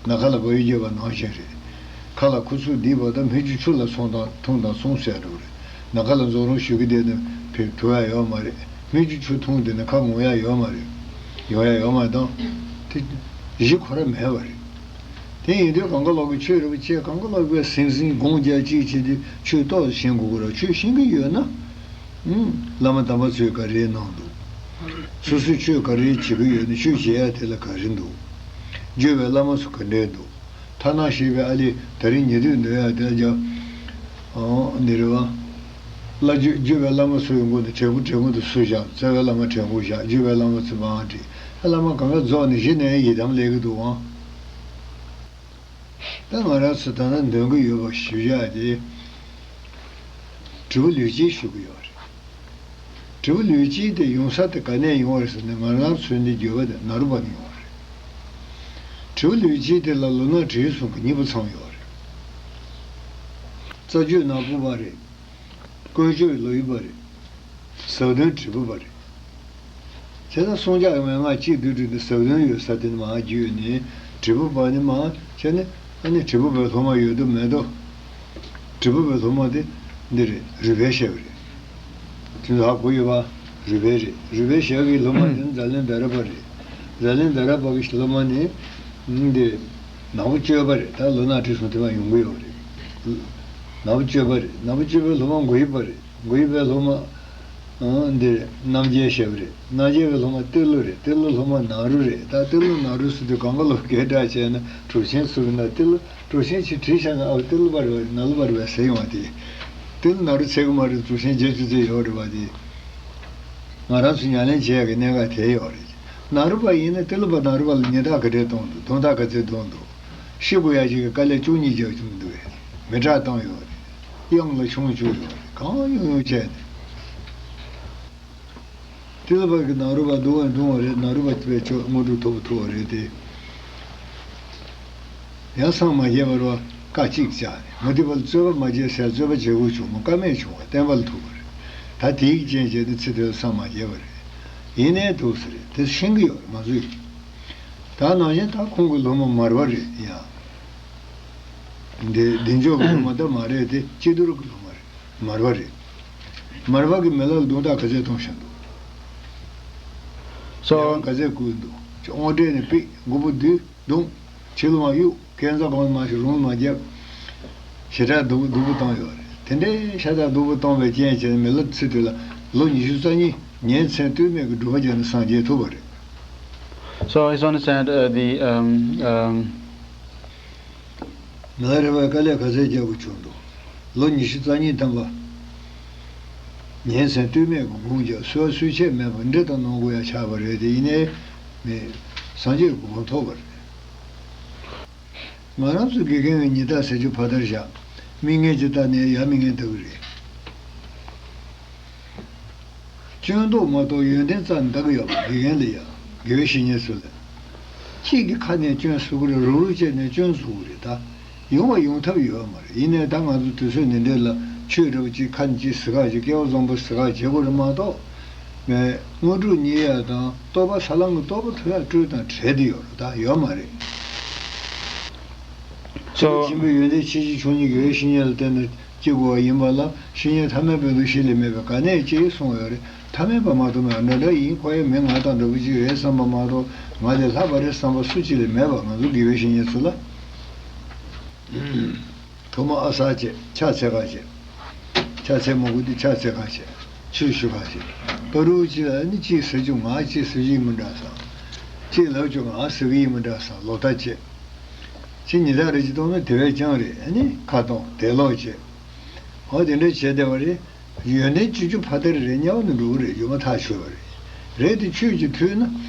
ནམ་མཁའ་ལ་བལ་ཡུལ་རྒྱས་པ་ནང་བཞིན་རེད། ཁ་ལ་ཁུ་ཚུར་བསྡིགས་པ་དང་སྨིག་རྒྱུ་ཆུ་ལ་སོང་དང་འཐུང་དང་སོང་ཟེར་འགྲོ་རེད། ནམ་མཁའ་ལ་འཛུགས་རུང་ཞུ་གི་བསྡད་ནས་ཕེབས་ཐུབ་ཡ་ཡོད་མ་རེད། སྨིག་རྒྱུ་ཆུ་འཐུང་བསྡད་ནས་ཁ་ངོ་ཡ་ཡོད་མ་རེད། ཡོང་ཡ་ཡོད་མ་དང་། དེ་གཞི་ཁོ་ར་མེད་པ་རེད། དེ་ཡིན་དུས་གང་ག་ལོག་གི་ཆོས་རེ་བ་བྱས། གང་ག་ལོག་པའི་ཟིང་ཟིང་སྒོང་རྒྱག་ཅིག་བྱེད་དུས་ཆོས་ཏོག་ཙམ་ཤེས་དགོས་ཀྱི་རེད། ཆོས་ཤེས་ཀྱི་ཡོད་ན། ཨུམ། བླ་མ་དམ་པ་ཚོས་ག་རེ་གནང་འདུག་སོ་སོས་ཆོས་ག་རེ་བྱེད་ཀྱི་ཡོད་ན་ཆོས་བྱེད་ཡ་དེ་ལ་ག་རེ་འདུག་བརྒྱུད་པའི་བླ་མ་ཚོ་ག་འདྲས་འདུག་ཐ་ན་ཤེས་པའི་ཨ་ལི་ད་རིང་ཉེ་དུས་འདོན་ཡ་དེ་ལ་རྒྱ། ཨོ་འདི་རེད་བ། བླ་བརྒྱུད་བརྒྱུད་པའི་བླ་མ་ཚོ་ཡི་མགོ་ནས་དྲན་སྐུ་དྲན་སྐུ་དུ་སུ་བཞག་རྩ་བའི་བླ་མ་དྲན་སྐུ་བཞག་བརྒྱུད་པའི་བླ་མ་ཚོ་མང་བྲིས། ཨ་བླ་མ་གང་ག་རྫོགས་ནས་གཞི་ནས་ཡི་དམ་ལས་ཀྱི་འདུག་ཨང་། ད་ང་རང་ཚོ་ད་ལྟ་འདོན་གྱི་ཡོད་པ་ཞུ་ཡག་དེ། དྲིལ་བུ་ལུས་དཀྱིལ་ཞུ་གི་ཡོད་རེད། དྲིལ་བུ་ལུས་དཀྱིལ་དེ་ཡོང་ས་དེ་ག་ནས་ཡོང་བ་རེད་ཟེར་ན་ང་རང་ཚོའི་འདི་བརྒྱུད་པ་དེ་ནཱ་རོ་པ་ནས་ཡོང་བ་རེད། དྲིལ་བུ་ལུས་དཀྱིལ་དེ་ལ་ལུས་ངག་དྲིལ་གསུམ་གྱི་གཉིས་པོ་ཚང་ཡོད་རེད། རྩ་རྒྱུད་ནག་པོ་པ་རེད། ཀུན་སྤྱོད་ལོག་པ་རེད། ཟབ་དོན་དྲིལ་བུ་པ་རེད། བྱས་ཙང་གསུང་སྐྱབས་མན་ངག་གཅིག་བསྡུས་བསྒྲིགས་ནས་ཟབ་དོན་ཡོད་ས་དེ་ནི་མར་བརྒྱུད་ནས་དྲིལ་བུ་པ་ནི་མར་བྱས་ནས་ཨ་ནི་དྲིལ་བུ་པའི་སློབ་མ་ཡོད་དོ་མེད་དོ། དྲིལ་བུ་པའི་སློབ་མ་དེ་འདི་རེད། རུས་སྦལ་ཞེས་པ་རེད། དེ་ཚོ་ཧ་གོ་ཡོད་པ། རུས་སྦལ་རེད། རུས་སྦལ་ཞེས་པའི་སློབ་མ་དེ་ནི་ཛཱ་ལན་དྷ་ར་པ་རེད། ཛཱ་ལན་དྷ་ར་པ་གི་སློབ་མ་ནི་འདི་ནག་པོ་སྤྱོད་པ་རེད། ད་ལུས་ངག་དྲིལ་གསུམ་དེ་མར་ཡོང་གི་ཡོད་རེད། ནག་པོ་སྤྱོད་པ་རེད། ནག་པོ་སྤྱོད་པའི་སློབ་མ་མགོ་དབྱིབས་པ་རེད། མགོ་དབྱིབས་པའི་སློབ་མ། ཨང་འདིར་རྣམ་རྒྱལ་ཞབས་རེད། རྣམ་རྒྱལ་བའི་སློབ་མ་ཏི་ལོ་རེད། ཏི་ལོ་སློབ་མ་ནཱ་རོ་རེད། ད་ཏི་ལོ་ནཱ་རོ་ཟེར་དུས་གང་ག་ལོ་སྐད་གྲགས་ཆེ་ན་གྲུབ་ཆེན་ཚོ་གི་ན་ཏི་ལོ་གྲུབ་ཆེན་ཅིག་བྲིས་བཞག་ན་ཨ་ཏི་ལོ་པར་བས་ནཱ་ལོ་པར་བས་ཟེར་ཡོང་བ་དེ། ཏི་ལོ་ནཱ་རོ་ཚད་གི་མ་རེད། གྲུབ་ཆེན་བརྒྱད་ཅུ་ཙམ་ཡོད་རེད་བ་དེ། ང་རང་ཚོ་ཉམས་ལེན་བྱེད་ཡག་གི་གནད་འགག་དེ་ཡོད་རེད། ནཱ་རོ་པ་ཡིན་ན་ཏི་ལོ་པ་ནཱ་རོ་པ་ལ་ཉེས་རྡུང་ག་འདྲས་གཏོང་འདུག་རྡུང་རྡེག་ག་ཚད་རྡུང་འདུག་ཤི་དགོས་ཡ་ཅིག་གི་དཀའ་ལས་བཅུ་གཉིས་རྒྱག་རྒྱུ་མི་འདུག་གས། མི་དྲག་བཏང་ཡོད་རེད། གཡང་ལ་ཆུང་བཅུག་ཡོད་རེད། གང་ཡོང་ཡོང་བྱས་ནས། ཏི་ལོ་པ་གི་ནཱ་རོ་པ་རྡུང་བ་རྡུང་བ་རེད། ནཱ་རོ་པ་པའི་ཆོས་དངོས་གྲུབ་ཐོབ་པ་ཐོབ་པ་རེད་དེ། ཡང་སངས་མ་རྒྱས་པར་བ་བཀའ་གཅིག་བཅག་ནས་མུ་སྟེགས་པ་ལ་རྩོད་པ་མ་བྱེད་ཟེར། རྩོད་པ་བྱེད་དགོས་བྱུང་མོ་ཀ་མེད་བྱུང་བ་བསྟན་པ་ལ་ཐུག་པ་རེད། ད་དེའི་རྐྱེན་བྱས་ཏེ་ཚེ་དེ་ལ་སངས་མ་རྒྱས་པ་རེད། ཡིན་ནའི་འདུག་ཟེར་རེད། དེ་ཤེས་ཀྱི་ཡོད་རེད་མ་བཟོད་ཡིན། ད་ནང་བཞིན་ད་ཁོང་གི་སློབ་མ་མར་པ་རེད་ཡ། འདི་འདི་འཇོག་གི་ལོ་མ་ད་མ་རེད་དེ་སྐྱིད་སྡུག་གི་ལོ་མ་རེད། མར་པ་རེད། མར་པ་གི་མི་ལ་རྡུང་རྟགས་ག་ཚད་གཏོང་བཞིན་འདུག So ཡང་ག་ཚད་བསྐུལ་འདུག་དབང་གྲལ་ནས་ཕིག་མགོ་བོ་བསྡུས་བརྡུངས། ཕྱི་ལོ་མ་གཡུག་སྐས་འཛེག་གོང་མ་ཞིག་རུང་མ་རྒྱབ། ཞེ་དྲག་སྡུག་སྡུག་པོ་བཏང་ཡོད་རེད། དེ་འདྲའི་ཤ་སྟག་སྡུག་པོ་བཏང་བའི་རྐྱེན་བྱས་ནས་མི་ལ་ཚེ་དེ་ལ་ལོ་ཉི་ཤུ་རྩ་གཉིས་ཉིན་མཚན་ལྟོས་མེད་ཀྱི་སྒྲུབ་པ་བརྒྱབ་ནས་སངས་རྒྱས་ཐུབ་པ་རེད། So I just understand uh, the um, um, མི་ལ་རེ་བའི་དཀའ་ལས་ག་ཚད་རྒྱག་དགོས་བྱུང་འདུག་ལོ་ཉི་ཤུ་རྩ་གཉིས་ཐམ་པ། ཉིན་མཚན་ལྟོས་མེད་ཀྱི་སྒོམ་རྒྱག་གསོལ་བ་གསོལ་ཆས་མེད་པར་འདྲེ་དང་ནོར་དགོས་ཡ་ཆགས་པ་རེད་དེ་ཡིན་ནའི་མི་སངས་རྒྱས་ཀྱི་གོ་འཕང་ཐོབ་པ་རེད། ང་རང་ཚོ་དགེ་རྒན་གྱི་ཉི་ཟླ་ཟེར་རྒྱུ་ཕ་མཐར་བཞག་མི་ངན་གྱི་ལྟ་ནས་ཡ་མི་ངན་ལྟ་གི་རེད། སྐྱོན་རྟོག་མ་གཏོགས་ཡོན་ཏན་རྩ་ནས་ལྟ་གི་ཡོད་པ་དགེ་རྒན་ལ་ཡ། དགེ་བའི་བཤེས་གཉེན་ཚོ་ལ། གཅིག་གི་ཁ་ནས་སྐྱོན་གསུག་གི་རེད། རུག་རུག་བྱས་ནས་སྐྱོན་གསུག་གི་རེད་ད། ཡོང་བ་ཡོང་ཐབས་ཡོད་མ་རེད། ཡིན་ནའི་ད་ང་ཚོ་དུས་ཚོད་འདི་འདྲ་ལ་ཆོས་འདྲ་བོ་གཅིག་ཁ་ནས་གཅིག་ཟེར་ག་ཅིག་སྐལ་བ་བཟང་པོ་ཟེར་ག་བྱེད་དགོས་རེད་མ་གཏོགས། ངས་དངོས་གྲུབ་བརྙེས་ཡ་དང་རྟོགས་པ་ས་ལམ་གྱི་རྟོགས་པ་ཐོབ་ཡ་སྤྲོས་དང་བྲལ་བསྡད་ཡོད་རེད་ད། ཡོད་མ་རེད། So ཆེན་པོའི་ཡོན་ཏན་ཆེ་ཆུང་གཉིས་དགེ་བའི་བཤེས་གཉེན་ལ་བརྟེན་ནས་སྐྱེ་དགོས་པ་ཡིན་པ་ལ་བཤེས་གཉེན་ཐ་མལ་པའི་ལུགས་ཤིག་ལས་མེད་པས་ག་ནས་སྐྱེ་གསུངས་ཡོད་རེད། ཐ་མལ་པ་མ་གཏོགས་མེད་པ་འདྲ་འདྲ་ཡིན། ཁོ་ཡང་མི་ང་དང་འདྲ་པོ་ཅིག་རེད་བསམ་པ་མ་གཏོགས་ང་ལས་ལྷག་པ་རེད་བསམ་པ་སུ་གཅིག་ལས་མེད་པ་ང་ཚོ་དགེ་བའི་བཤེས་གཉེན་ཚོ་ལ། ཐོག་མ་ཨ་གསར་བྱས་ཕྱག་འཚལ་ག་བྱས། ཕྱག་འཚལ་མ་དགོས་དུས་ཕྱག་འཚལ་ག་བྱས། ཆོས་ཞུ་ག་བྱས། ཕ་རུ་གཅིག་ལ་ནི་གཅིག་ཟེར་རྒྱུ་ང་གཅིག་ཟེར་རྒྱུ་ཡིན་མི་འདྲ་ས། གཅིག་ལབ་རྒྱུ་ང་ཟེར་གི་ཡིན་མི་འདྲ་ས་ལོག་ལྟ་བྱས། ཅི་ཉི་ཟླ་རེ་ཅིག་གཏོང་ན་དེ་བས་ཀྱང་རེད། ཨ་ནི་ཁ་གཏོང་དེ་ལོག་བྱས། ཨོ་དེ་འདྲ་བྱས་བསྡད་པ་རེད། ཡོན་ཏན་བཅུ་བཅུ་ཕ་མཐར་རེད། དམྱལ་བ་ནས་འགྲོ་གི་རེད། སྒྱུ་མ་ཐག་ཆོད་པ་རེད། རེད་དེ་ཆོས་ཀྱི་མཐུས་ན་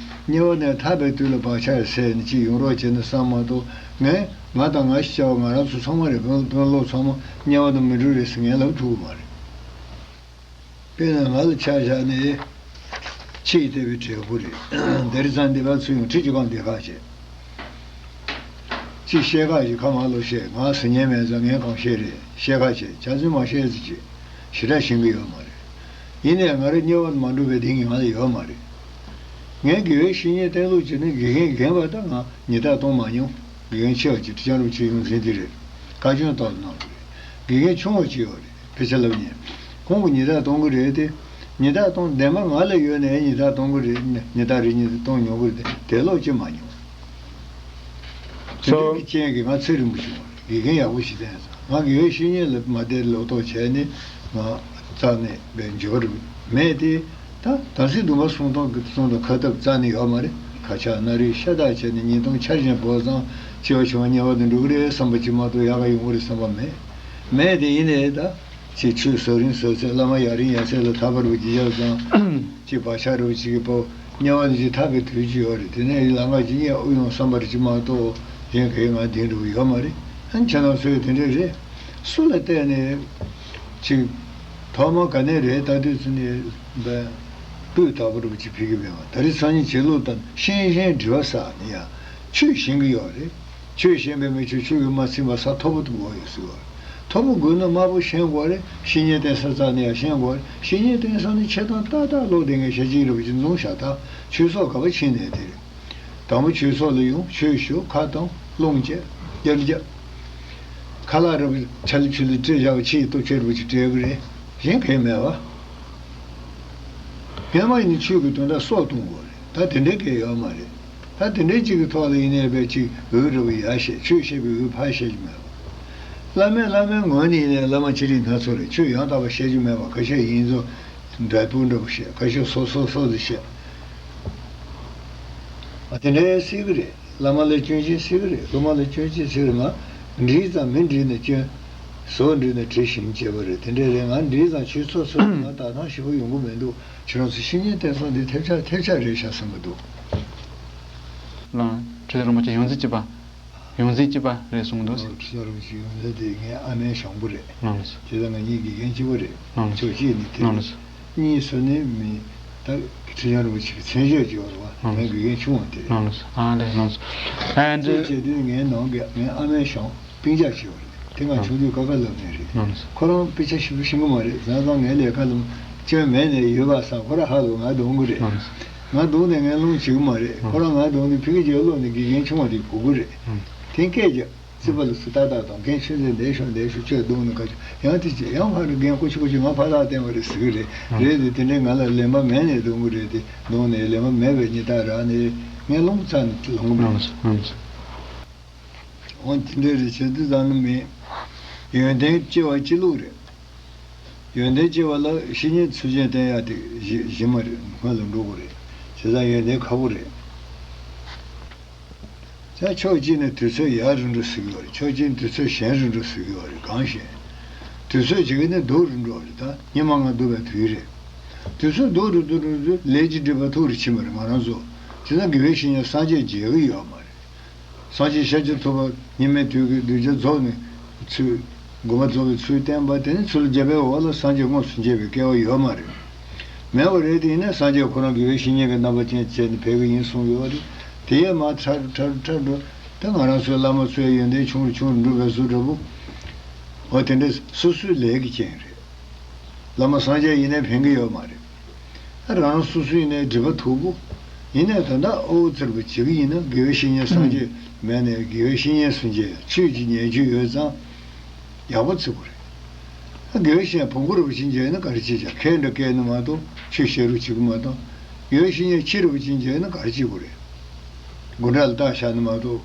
དམྱལ་བ་ནས་ཐར་པའི་དུས་ལ་བག་ཆགས་སད་ནས་ཅིག་ཡོང་རོགས་བྱས་ན་བསམ་མ་གཏོགས་ངས་ང་དང་ང་ཞེས་བྱ་བ་ང་རང་ཚོ་ཚང་མ་རེད། དཔོན་དཔོན་སློབ་ཚང་མ་དམྱལ་བ་ནས་མི་འགྲོ་རེད་ཟེར་ངས་ལབ་ཐུབ་ཀྱི་མ་རེད། དཔེར་ན་ང་ལ་ཆ་བཞག་ནས་ཆེས་ལྟ་བུའི་འབྲས་བུ་རེད། འདིར་ཚང་འདི་པར་ཚུར་ཡོང་ཁྲི་གཅིག་གང་འདི་ཁ་བྱས། ཅིག་བཤད་ཁ་ཞིག་ཁ་མ་ལོ་བཤད། ང་ཟེར་ཉན་མེད་ཙང་ངས་གང་བཤད་རེད། བཤད་ཁ་བྱས་ཇ་ཚོན་མ་བཤད་ཟེར་ཅིག་ཞེ་དྲག་ཤེས་ཀྱི་ཡོད་མ་རེད། ཡིན་ནའི་ང་རང་དམྱལ་བར་མ་འགྲོ་བའི་གདེང་ང་ལ་ཡོད་མ་རེད། ངས་དགེ་བའི་བཤེས་གཉེན་བསྟེན་ལུགས་བྱས་ནས་དགེ་རྒན་རྒན་པ་དང་ང་ཉི་ཟླ་གཏོང་མ་མྱོང་། དགེ་རྒན་ཆེ་བ་ཅིག་ཁྲི་བྱང་རིན་པོ་ཆེ་ཡོངས་འཛིན་དེ་རེད། བཀའ་བཀྱོན་ཏོག་ཙམ་གནང་རེད། དགེ་རྒན་ཆུང་བ་ཅིག་ཡོད་རེད། དཔེ་ཆ་ལབ་ཉན། ཁོང་གིས་ཉི་ཟླ་གཏོང་གི་རེད་དེ། ཉི་ཟླ་གཏོང་བདེན་པ་ང་ལ་ཡོད་ནའི་ཉི་ཟླ་གཏོང་གི་རེད། ཉི་ཟླ་རེ་གཉིས་གཏོང་མྱོང་གི་རེད་དེ་དེ་ལོག་ཅི་མ་མྱོང་། དེ་འདྲའི་གི་རྐྱེན་གྱིས་ང་ཚེ་རིང་པོ་བྱུང་བ་རེད། དགེ་རྒན་ཡག་པོ་ཞིག་བསྟེན་ཙང་ང་དགེ་བའི་བཤེས་གཉེན་ལ་མ་བསྟེན་ལོག་རྟོག་བྱས་ནས་ང་རྩ་ནས་བས་འཇོག་གི་རེད་མེད་དེ། ད་དམ་ཚིག་སྡོམ་པ་སྲུང་སྟངས་ཀྱི་སྲུང་དང་ཁ་ཐབས་རྩ་ནས་ཡོད་མ་རེད། ཁ་ཆག་སྣ་རལ་ཤ་སྟག་བྱས་ནས་ཉིས་སྟོང་འཆར་ཅན་བོར་ཙང་སྐྱེ་བ་བྱུང་བ་དམྱལ་བ་དུ་འགྲོ་གི་རེད་བསམ་པ་ཅིག་མ་གཏོགས་ཡག་ག་ཡོང་གི་རེད་བསམ་པ་མེད། མེད་དེ་ཡིན་ནའི་ད་ཅིག་ཆོས་ཟབ་རིམ་ཟབ་ཚད་བླ་མ་ཡ་རིང་ཡ་ཚད་ལ་ཐར་པ་རུ་ཇི་བཞག་ཙང་ཅིག་བག་ཆགས་རུ་ཅིག་གི་པོ་དམྱལ་བ་དུ་ཅིག་ཐར་པའི་དུས་ཅིག་ཡོད་རེད། དེ་ནས་ལམ་ཁ་ཅིག་གཉིས་དབུགས་ཡོང་བསམ་པ་རུ་ཅིག་མ་གཏོགས་གཞན་གའི་ང་དེ་འགྲོ་གི་ཡོད་མ་རེད། ཨ་ཁྱེད་རང་ཚོས་དེ་འདྲ་རེད། སུ་ལ་བལྟས་ནས་ཅིག་ཐོག་མ་ག་ནས་རེད་ད་དུས་ཚོད་ནས་བས་སྤུས་དག་པོ་རུ་ཅིག་ཕེབས་ཀྱི་མེད་པ། ད་རེས་སང་ཉིན་བྱེད་ལུགས་དང་ཤེས་བཞིན་དྲི་བ་ཟ་ནི་ཡ་ཆོས་ཤེས་ཀྱི་ཡོད་རེད། ཆོས་ཤེས་པའི་མི་ཆོས་ཆོས་ཀྱིས་མ་ཚིམ་པ་ས་མཐོ་པོ་དུ་འགོ་ཡོད་ཟེར་བ། མཐོ་པོ་དགོས་ན་དམའ་པོ་ཤེས་དགོས་རེད། བཤེས་གཉེན་བསྟེན་ས་རྩ་ནས་ཡང་ཤེས་དགོས་རེད། བཤེས་གཉེན་བསྟེན་ས་ནི་ཆེ་ཐང་ཏག་ཏག་ལོག་བསྡད་མཁན་ཞེ་ཅིག་རེད་པ་ཅིག་འཛོམས་ཤག་ད་ཆོས་ཚོགས་ག་པ་ཕྱིན་ནས་དེ་རེད། དང་པོ་ཆོས་ཚོགས་ལ་ཡོང་ཆོས་ཞུ་ཁ་གཏོང་རླུང་བཅད་རྒྱབ་རྒྱབ། ཁ་ལག་རེད་པ་ཆ་ལི་ཆུ་ལི་སྤྲད་བཞག་པ་ཕྱིའི་སྟོབས་ཆེ་རེད་པ་ཅིག་སྤྲད་གི་རེད། གཞན་གང་ཡང་མེད་པ། སྔོན་མ་ཡིན་ན་ཆོས་ཀྱི་དོན་དག་སྲོག་གཏོང་དགོས་རེད། ད་དེ་འདྲའི་སྐད་ཡོད་མ་རེད། ད་དེ་འདྲའི་གཅིག་གི་ཐོག་ལ་ཡིན་ནའི་བས་གཅིག་འུད་རེ་བ་ཡར་བཤད་ཆོས་བཤད་པའི་འུད་ཕར་བཤད་ཀྱི་མེད་པ། བླ་མས་བླ་མའི་ངོས་ནས་ཡིན་ནའི་བླ་མ་ཅི་རིགས་སྣ་ཚོགས་རེད། ཆོས་ཡང་དག་པ་བཤད་རྒྱུ་མེད་པ། ཁ་ཤས་ཡིན་ཚོ་འབྲས་སྤུངས་འདྲ་པོ་བཤད། ཁ་ཤས་སོ་སོ་སོ་ལ་བཤད། ཨ་དེ་འདྲའི་སྲིད་གི་རེད། བླ་མ་ལ་སྐྱོན་ཅན་སྲིད་གི་རེད། སློབ་མ་ལ་སྐྱོན་ཅན་སྲིད་གི་རེད། ང་འདྲིས་ཙང་མི་འདྲིས་ནས་སྐྱོན། བཟོ་འདྲིས་ནས་དྲི་ཞིམ་བྱེད་པ་རེད། དེ་འདྲའི་རེད། ང་འདྲིས་ཙང་ཆོས་ཚོགས་ཚོགས་ང་ད་ཐང་ཞིབ་པོ་ཡོང་གི་མི་འདུག་ཁྱེད་རང་ཚོ་བཤེས་གཉེན་བསྟེན་ས་འདི་ཐེབས་ཆག་ཐེབས་ཆག་རེད་ཤག་བསམ་གི་འདུག་ལགས། ཁྲི་ཟུར་རིན་པོ་ཆེ་ཡོངས་འཛིན་གཅིག་པ། ཡོངས་འཛིན་གཅིག་པ་རེད་གསུངས་འདུག་ཨོ་ཁྲི་ཟུར་རིན་པོ་ཆེ་ཡོངས་འཛིན་དེ་ངའི་ཨ་མའི་ཞང་པོ་རེད། ལགས་སོ། དེ་ལ་ང་གཉིས་དགེ་རྒན་གཅིག་པ་རེད། ལགས་སོ། ཕྱོགས་གཅིག་ནས་དེ་ལགས་སོ། གཉིས་སུ་ནས་མི་ད་ཁྲི་ཟུར་རིན་པོ་ཆེ་གི་མཚན་བརྗོད་ཅིག་ཡོད་རེད་བ། ལགས་སོ། ངའི་དགེ་རྒན་ཆུང་བ་དེ་རེད། ལགས་སོ། ཨ་ལས་ལགས་སོ། ཨ་འདྲ། ཅེས་བྱས་དུས་ངའི་ནང་གི་ངའི་ཨ་མའི་ཞང་སྤུན་ཀྱག་ཅིག་ཡོད་རེད། དེ་ང་ཆུང་དུས་ཀ་ཁ་ལབ་ནས་རེད། ཁོ་རང་དཔེ་ཆ་ཞིབ་ཏུ་ཤེས་གི་མ་རེད། བྱས་ཙང་ངའི་ལས་ཀ་ལ་སྐྱོན་མེད་ནས་ཡོད་པ་སང་ཁོ་རང་ཧ་ལོ་ང་གདོང་གི་རེད། ང་གདོང་ནས་ངའི་རླུང་བྱེད་གི་མ་རེད། ཁོ་རང་ང་གདོང་ནས་ཕི་གི་རྒྱབ་ལོག་ནས་དགེ་རྒན་ཆུང་བ་དེ་གོ་གི་རེད། དེ་སྐད་རྒྱབ། རྩིས་པ་ལ་སུ་ཏག་ཏག་དང་རྒན་ཆོས་མཛད་འདས་ཤོག་འདས་ཤོག་ཁྱོད་གདོང་ནས་ཁ་ཆུ་ཡང་དེ་བྱས་ཡང་ཕར་རྒན་ཀོ་ཆུ་ཀོ་ཆུ་ང་ཕར་ལ་བསྟན་པ་རེད་ཟེར་གི་རེད། རེད་དེ་དེ་འདྲའི་ང་ལ་ལེན་པ་མེད་ནས་གདོང་གི་རེད་དེ་གདོང་ནས་ལེན་པ་མེད་པའི་ཉི་ཟླ་རག་ནས་ངས་རླུང་རྩ་ནས་ལོང་གི་མེད། འོན་དེ་འདྲ་རེད་བྱེད་དུས་ཙམ་ནི་མེད། ཡོན་ཏན་སྐྱེ་བ་སྐྱེ་ལུགས་རེད། ཡོན་ཏན་སྐྱེ་བ་ལ་བཤེས་གཉེན་ཚུལ་ཅན་བསྟེན་ཡ་དེ་གཞི་གཞི་མ་རེད། སྔོན་ལ་འགྲོ་དགོས་རེད། བྱས་ཙང་ཡོན་ཏན་ཁག་པོ་རེད། ད་ཕྱོགས་གཅིག་ནས་དུས་ཚོད་ཡག་རུ་འགྲོ་ཟེར་གྱི་ཡོད་རེད། ཕྱོགས་གཅིག་ནས་དུས་ཚོད་ཞན་རུ་འགྲོ་ཟེར་གྱི་ཡོད་རེད། གང་ཞན། དུས་ཚོད་གཅིག་ནས་སྡུག་རུ་འགྲོ་རེད། ད་ཉི་མ་ལྔ་སྡུག་པའི་དུས་རེད། དུས་ཚོད་སྡུག་རུ་སྡུག་རུ་སྡུག་ལས་ཀྱི་སྒྲིབ་པ་ཐུག་རུ་ཕྱིན་པ་རེད་ང་རང་ཚོ། དེ་ན་དགེ་བའི་བཤེས་གཉེན་སངས་རྒྱས་མཇལ་གྱི་ཡོད་མ་རེད། སངས་རྒྱས་ཤཱཀྱ་ཐུབ་པ་ཉི་མའི་དུས་ཀྱི་གདུལ་བྱ་རྫོགས་ནས་ཚུལ། དགོངས་པ་རྫོགས་པའི་ཚུལ་བསྟན་པ་དེ་ནི་ཚུལ་རྒྱས་པའི་འོག་ལ་སངས་རྒྱས་དངོས་སུ་མཇལ་བའི་སྐལ་བ་ཡོད་མ་རེད། མེད་པ་རེད་དེ་ཡིན་ན་སངས་རྒྱས་ཁོ་རང་དགེ་བའི་བཤེས་གཉེན་གྱི་རྣམ་པ་ཅན་བྱས་ནས་ཕེབས་ཀྱི་ཡིན་གསུངས་ཡོད་རེད། དེ་ཡས་མ་ཁྲ་རུ་ཁྲ་རུ་ཁྲ་རུ་ད་ང་རང་ཚོའི་བླ་མ་ཚོའི་ཡོན་ཏན་ཆུང་རུ་ཆུང་རུ་འགྲོ་བའི་བཟོ་འདྲ་པོ། འོ་དེ་འདྲ་སོ་སོའི་ལས་ཀྱི་རྐྱེན་རེད། བླ་མ་སངས་རྒྱས་ཡིན་ནའི་ཕན་གྱི་ཡོད་མ་རེད། རང་སོ་སོ་ཡིན་ནའི་སྒྲིབ་པ་མཐུག་པོ། ཡིན་ནའི་ད་ལྟ་ཨོ་ཚར་བ་བྱེད་ཀྱི་ཡིན་ན་དགེ་བའི་བཤེས་གཉེན་སངས་རྒྱས་མེད་ནའི་དགེ་བའི་བཤེས་གཉེན་སུ་མཇལ་ཡ། ཆོས་ཀྱི་ཉན་རྒྱུ་ཡོད་ཙང་ཡག་པོ་བརྩི་དགོས་རེད། དགེ་བའི་བཤེས་གཉེན་བོང་གུ་རུ་བ་ཅིག་མཇལ་ན་ག་རེ་བྱེད་ཀྱང་ཁས་འདྲ་བཀལ་ནི་མ་གཏོགས་ཆོས་བཤད་རོགས་བྱེད་ཀྱི་མ་གཏོགས། དགེ་བའི་བཤེས་གཉེན་ཁྱི་རུ་བ་ཅིག་མཇལ་ན་ག་རེ་བྱེད་དགོས་རེད། དགུན་གྲང་ལ་སྟག་བཞག་ནི་མ་གཏོགས་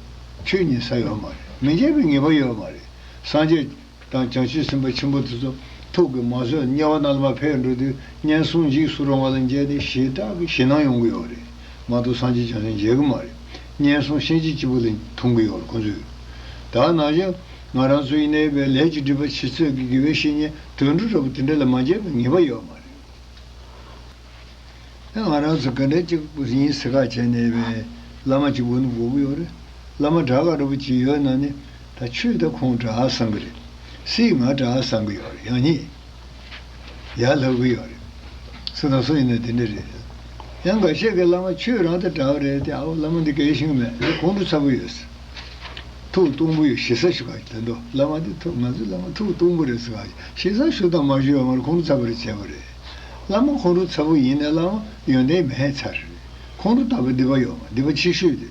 ཆོས་ཉན་ས་ཡོད་མ་རེད། མི་མཇལ་བའི་ངེས་པ་ཡོད་མ་རེད། སངས་རྒྱས་དང་བྱང་ཆུབ་སེམས་དཔའ་ཆེན་པོ་དེ་ཚོ་ཐུགས་ཀྱིས་མ་བཟོད་དམྱལ་བ་ནང་ལ་མར་ཕེབས་འགྲོ་དུས་བསྙེན་སོང་འཇིགས་སུ་རུང་བ་ལ་མཇལ་ཏེ་ཞེ་དྲག་གི་ཞེད་སྣང་ཡོང་གི་ཡོད་རེད་མ་གཏོགས་སངས་རྒྱས་བྱང་སེམས་མཇལ་གི་མ་རེད། བསྙེན་སོང་གཤིན་རྗེ་སྐྱིད་པོ་ལ་མཐོང་གི་ཡོད་རེད་ཁོང་ཚོས། ད་ནང་བཞིན་ང་རང་ཚོ་ཡིན་ནའི་བའི་ལས་ཀྱི་སྒྲིབ་པ་ཆེ་ཚད་ཀྱི་དགེ་བའི་བཤེས་གཉེན་དུད་འགྲོ་འདྲ་པོ་དེ་འདྲ་ལ་མ་མཇལ་བའི་ངེས་པ་ཡོད་མ་རེད། ད་ང་རང་ཚོ་ག་འདྲ་གཅིག་པུ་ཡིན་ཟེར་ཁ་བྱས་ནས་བས་བླ་མ་གཅིག་པུ་ནི་དགོས་ཀྱི་ཡོད་རེད། བླ་མ་དྲག་ག་འདྲ་པོ་གཅིག་ཡོད་ན་ནི་ད་ཆོས་ད་ཁོང་དྲག་བསམ་གི་རེད། སྲིད་ང་དྲག་བསམ་གི་ཡོད་རེད། ཡང་ནི་ཡར་ལྷབ་གི་ཡོད་རེད། སུ་དང་སུ་ཡིན་ན་དེ་འདྲ་རེད། ཡང་འགའ་ཤས་ཀྱིས་བླ་མ་ཆོས་རང་ད་དྲག་རེད་དེ། ཨའོ་བླ་མ་འདི་གལ་ཤིང་མེད་འདི་ཁོང་ཁྲོ་ཚ་པོ་ཡོད་ཟེར། ཐུགས་སྟོང་པོ་ཡོད་ཞེ་ས་ཞུ་ག་དེ་འདྲ་བླ་མ་འདི་ཐུགས་ང་ཚོའི་བླ་མ་ཐུགས་སྟོང་པོ་རེད་ཟེར་ག་ཞེ་ས་ཞུ་དང་མ་ཞུ་ཡོད་མ་རེད། ཁོང་ཁྲོ་ཚ་པོ་རེད་བྱས་པ་རེད། བླ་མ་ཁོང་ཁྲོ་ཚ་པོ་ཡིན་ནའི་བླ་མ་ཡོན་ཏན་མེད་ཚར་རེད། ཁོང་ཁྲོ་དག་པའི་སྡིག་པ་ཡོད་མ་སྡིག་པ་ཆེ་ཤོས་དེ།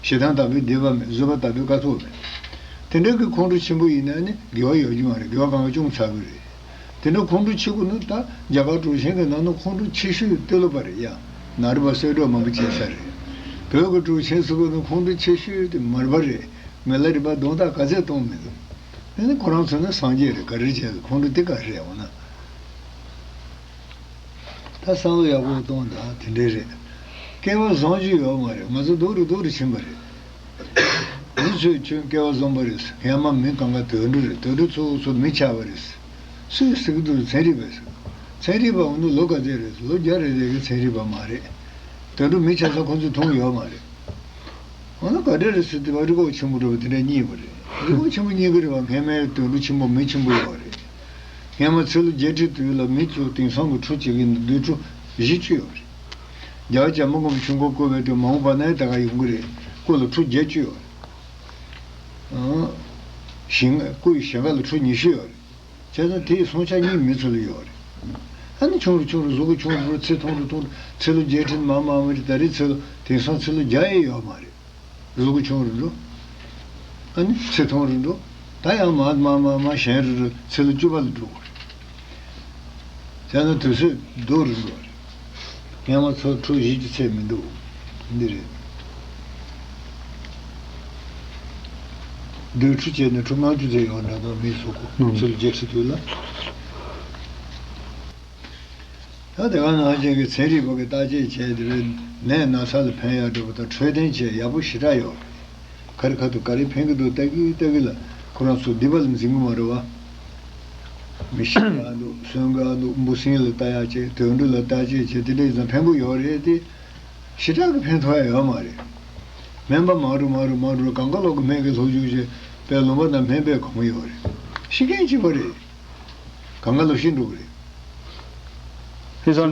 ཞེ་སྡང་དག་པའི་སྡིག་པ་མེད། བཟོད་པ་དག་པའི་དཀའ་ཐུབ་མེད། དེ་འདྲ་གི་ཁོང་ཁྲོ་ཆེན་པོ་ཡིན་ན་ནི་དགེ་བ་ཡོད་རྒྱུ་མ་རེད། དགེ་བ་གང་ག་ཅུང་ཚ་གི་རེད། དེ་འདྲ་ཁོང་ཁྲོ་ཆེ་དགོས་ན་ད་རྒྱ་གར་གྲུབ་ཆེན་གྱི་ནང་ན་ཁོང་ཁྲོ་ཆེ་ཤོས་ཏེ་ལོ་པ་རེད་ཡ། ནཱ་རོ་པ་གསལ་སྒྲོག་མང་པོ་བྱས་ས་རེད། བོད་ཀྱི་གྲུབ་ཆེན་ཚོ་གི་ནང་ཁོང་ཁྲོ་ཆེ་ཤོས་དེ་མར་པ་རེད། མི་ལ་རས་པ་གདོང་ཐག་ག་ཚད་གཏོང་མི་འདུག་དེ་ནི་ཁོ་རང་ཚོ་ནི་སངས་རྒྱས་རེད། ག་རེ་བྱས་ཁོང་ཁྲོ་དེ་ག་རེད་འོ་ན། ད་བསམ་བློ་ཡག་པོ་གཏོང་དང་དེ་འདྲའི་རེད། སྐལ་བ་བཟང་རྒྱུ་ཡོད་མ་རེད། ང་ཚོ་སྡུག་རུ་སྡུག་རུ་ཕྱིན་པ་རེད། འདི་ཚོས་ཁྱོད་སྐལ་བ་བཟང་པོ་རེད། ཧེ་མ་མི་གང་ག་དུད་འགྲོ་རེད། དུད་འགྲོ་ཚོ་ཚོ་མི་ཆགས་པ་རེད། སུས་ཟེར་གི་འདུག་ཚན་རིག་པས་ཟེར། ཚན་རིག་པ་འོ་ན་ལོ་ག་ཚོད་རེད། ལོ་བརྒྱ་རེ་རེ་གི་ཚན་རིག་པ་མ་རེད། དུད་འགྲོ་མི་ཆགས་ས་ཁོང་ཚོས་མཐོང་ཡོད་མ་རེད། འོ་ན་ག་འདྲ་རེད་ཟེར་དུས་རི་བོ་ཆེན་པོ་འདྲ་པོ་དེ་འདྲ་རྙེད་པ་རེད། རི་བོ་ཆེན་པོ་རྙེད་ཀྱི་རེད་བ། སྔས་མའི་དུད་འགྲོ་ཆེན་པོ་མི་ཆེན་པོ་ཡོད་རེད། སྔས་མ་ཚེ་ལོ་བརྒྱད་ཁྲི་དུས་ལ་མི་ཚོ་དེང་སང་གི་ཁྲོ་བྱེད་ཀྱི་འདུག་དུད་འགྲོ་བཞི་བཅུ་ཡོད་རེད། རྒྱལ་བ་བྱམས་པ་མགོན་པོ་ཆོས་འཁོར་བསྐོར་བའི་དུས་མ་འོངས་པ་ན་ད་ག་ཡོང་གི་རེད། སྐུ་ལ་ཁྲོ་བརྒྱད་བཅུ་ཡོད་རེད། ཞིང་སྐུ་ཡི་ཞིང་ཁ་ལ་ཁྲོ་ཉི་ཤུ་ཡོད་རེད། བྱས་ཙང་དེའི་སོང་ཆ་གཉིས་མི་ཚོ་ལ་ཡོད་རེད། ཨ་ནི་ཆུང་རུ་ཆུང་རུ་གཟུགས་པོ་ཆུང་རུ་ཚེ་ཐུང་རུ་ཐུང་རུ་ཚེ་ལོ་བརྒྱད་ཁྲི་མ་མ་མ་རེད། ད་རེས་ཚེ་ལོ་དེང་སང་ཚེ་ལོ་བརྒྱ་ཡས་ཡོད་མ་རེད། གཟུགས་པོ་ཆུང་རུ་འགྲོ། ཨ་ནི་ཚེ་ཐུང་རུ་འགྲོ། ད་ཡང་མ་མ་མ་མ་ཞན་རུ་རུ་ཚེ་ལོ་བཅུ་པ་ལ་འགྲོ་དགོས་རེད། བྱས་ན་དུས་ཚོད་སྡུག་རུ་འགྲོ་བ་རེད། སྔས་མ་ཚོ་ཁྲོ་བཞི་བཅུ་ཚད་མི་འདུག་འདི་རེད། སྡུག་ཁྲོ་བྱས་ནས་ཁྲོ་ལྔ་བཅུ་ཚད་ཡོང་འདྲ་འདུག་མི་གཟུགས་པོ་ཚུར་རྒྱས་ཁྲི་དུས་ལ། ད་དེ་ག་ནང་བཞིན་གྱི་ཚན་རིག་པ་གི་བརྟག་དཔྱད་བྱས་དེ་བས་ནད་ན་ཚ་ལ་ཕན་ཡག་འདྲ་པོ་དང་འཕྲོད་བསྟེན་བྱས་ཡག་པོ་ཞེ་དྲག་ཡོད་རེད། ག་རེ་ཁ་ཐུག་ག་རེ་ཕན་གི་འདུག་ལྟ་གི་ལྟ་གི་ལ་ཁོ་རང་ཚོ་སྡིག་པ་ལ་འཛིན་གི་མ་རེད་བ། མི་ཤི་ག་འདུག་གསོན་ག་འདུག་འབུ་སྲིན་ལ་ལྟ་ཡག་བྱས་དུད་འགྲོ་ལ་ལྟ་དཔྱད་བྱས་དེ་འདྲ་ཡིན་ཙང་ཕན་གི་ཡོད་རེད་དེ། ཞེ་དྲག་གི་ཕན་ཐོགས་ཡ་ཡོད་མ་རེད། སྨན་པ་མང་རུ་མང་རུ་མང་རུ་གང་ག་ལོག་གི་སྨན་གྱི་སློབ་སྦྱོང་བྱས་པའི་ལུང་པ་དང་སྨན་པའི་གོང་ཡོད་རེད། ཤི་མཁན་གཅིག་པ་རེད། གང་ག་ལོག་ཤི་འགྲོ་གི་རེད། ཧི་ཟོ་ནི།